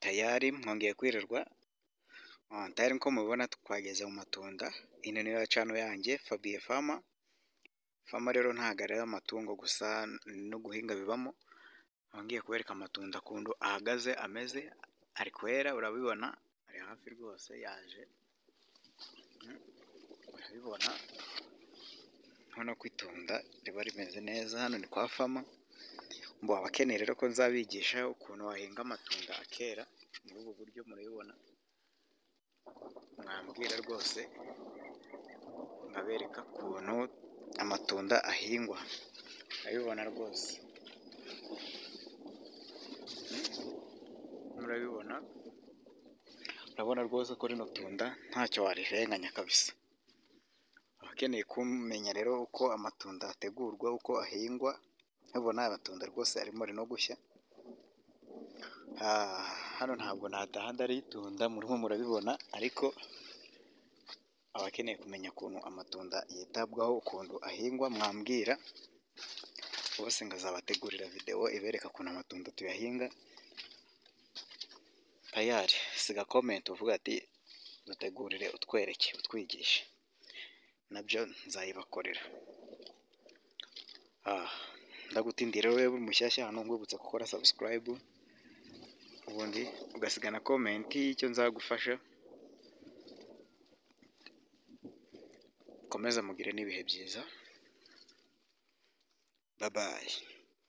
Tayari mwongeye kwirirwa, tayari nkuko mubibona twageze mu matunda. Iyi niyo channel yanjye Fabien Farmer. Farmer rero ntabwo ari amatungo gusa, no guhinga bibamo. Ngiye kubereka amatunda ukuntu ahagaze ameze, ari kwera urabibona, ari hafi rwose yaje, urabibona. Urabona ko itunda riba rimeze neza. Hano ni kwa Farmer. Abakeneye rero ko nzabigisha ukuntu wahinga amatunda akera muri ubu buryo murabibona, mwambwira rwose nkabereka ukuntu amatunda ahingwa, urabibona rwose, murabibona, urabona rwose ko rino tunda ntacyo warirenganya kabisa. Abakeneye kumenya rero uko amatunda ategurwa, uko ahingwa, mubona amatunda rwose arimo no gushya. Hano ntabwo nataha ndaritunga murimo murabibona, ariko abakeneye kumenya ukuntu amatunda yitabwaho, ukuntu ahingwa, mwambwira bose nkazabategurira videwo ibereka ukuntu amatunda tuyahinga. Tayari siga comment uvuga ati dutegurire, utwereke, utwigishe, nabyo nzayibakorera. Ndagutindira rero uri mushyashya hano, nkwibutsa gukora subscribe, ubundi ugasiga na comment y'icyo nzagufasha. Komeza mugire n'ibihe byiza, bye bye.